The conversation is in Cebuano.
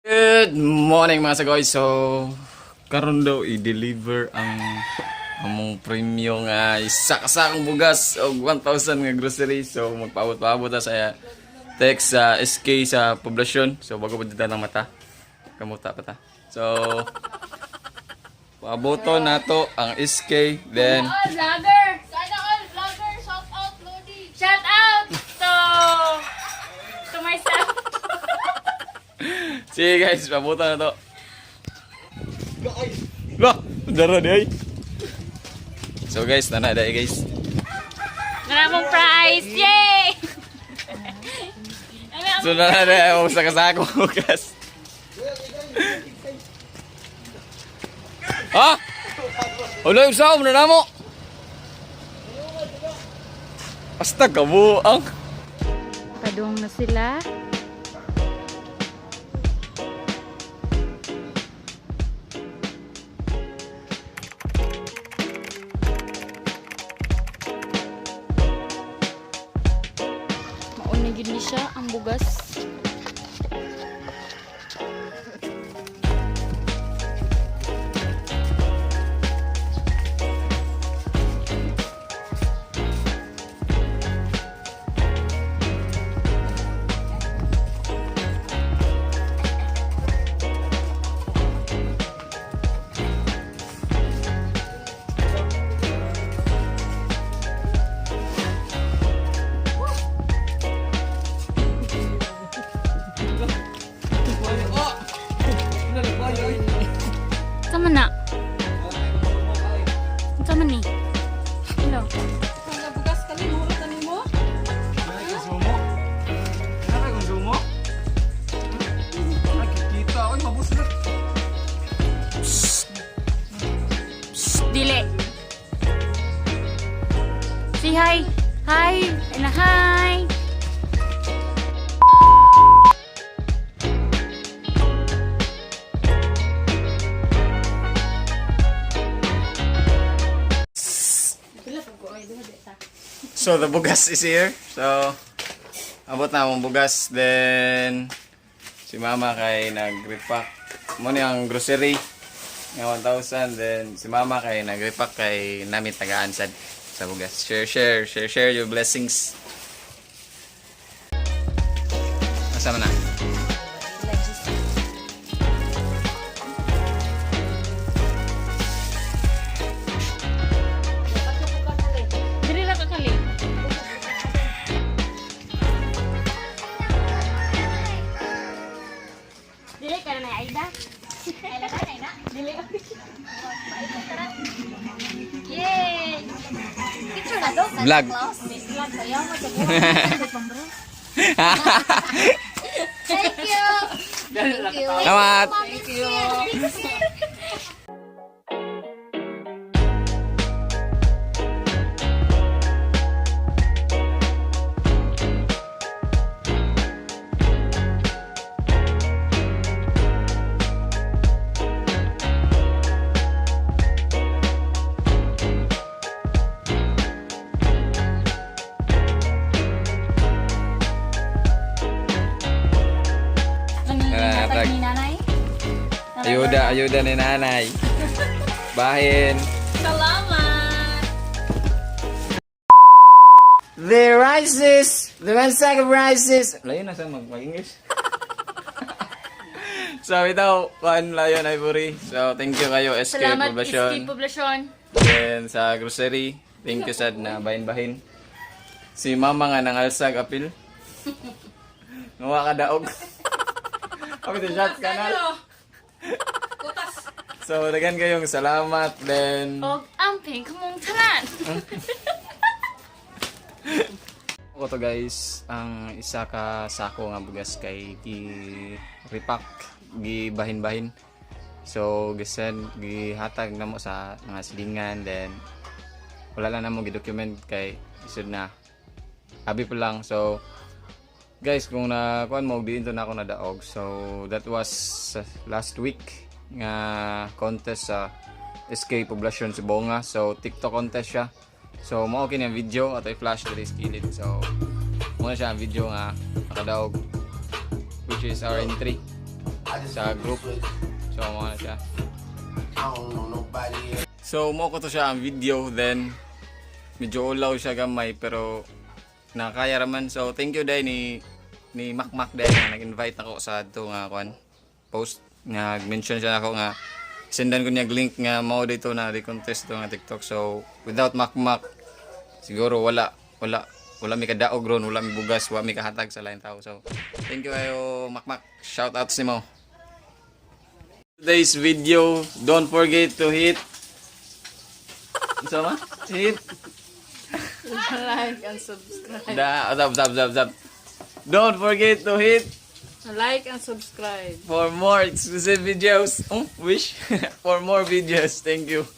Good morning, mga sagoy. So, karon daw i-deliver ang among premyo nga isa ka sakong bugas og 1,000 nga grocery. So, magpaabot-paabot ta sa text sa SK sa Poblacion. So, bago pa dito ng mata. Kamuta pa ta. So, paaboton nato ang SK. Then, All vlogger! Sana all vlogger, shout out Lodi. Shout out to myself. Sige guys, pabutan na to. Lah, dara di ay. So guys, nana dai guys. Maraming prize! Yay! So nana dai ang sa kasako bukas. Ha? Wala yung sao na namo. Basta kabuang. Padung na sila. Mauna gyud ni siya ang bugas. Sama na. Sama ni. Hello. Bugas kali mo tani mo. Dili. Say hi. Hi. And hi. So the bugas is here. So abot na among bugas, then si mama kay nag-repack mo ni ang grocery nga 1,000, then si mama kay nag-repack kay nami tagaan sad sa bugas. Share, share, share, share your blessings. Asa man na? Dili ra ka kali. Dili ka na Aida. Dili. Yay! Picture na do. Vlog. Thank you. Thank you. Salamat. Thank you. Nanginatag ni nanay. Ayuda, ayuda ni nanay. Bahin. Salamat. The rices, the one sack of rices. Layo na sa mag-English. So ito, kuan Lion Ivory. So thank you kayo SK Salamat Poblacion. SK Poblacion. Then sa grocery, thank you sad na bahin-bahin. Si mama nga nangalsag apil. Ngawa ka daog. Kami to shots kanal. So daghan kayong salamat then. Og amping kamong tanan. Ako to guys, ang isa ka sako nga bugas kay gi repack, gi bahin-bahin. So gisen gihatag namo sa mga silingan, then wala lang namo gi-document kay isod na. Abi pa lang. So guys, kung na kuan mo diin to na ako nadaog. So that was last week nga contest sa SK Poblacion Sibonga. So TikTok contest siya. So mao kini ang video ato i-flash diri sa kilid. So mao na siya ang video nga nakadaog, which is our entry. sa group. So mao na siya. So mao ko to siya ang video, then medyo ulaw siya gamay pero nakaya raman. So thank you dai ni Makmak dai nga nag-invite ako sa adto nga kwan post nga mention siya ako nga sendan ko niya link nga mao dito na di contest to nga TikTok. So without Makmak siguro wala mi kadaog ron, wala mi bugas, wala mi kahatag sa lain tao. So thank you ayo, Makmak. Shout out nimo. Today's video, don't forget to hit, unsa ma? Hit Like and subscribe. Da, zap, zap, zap, zap. Don't forget to hit Like and subscribe. For more exclusive videos. Oh, wish. For more videos. Thank you.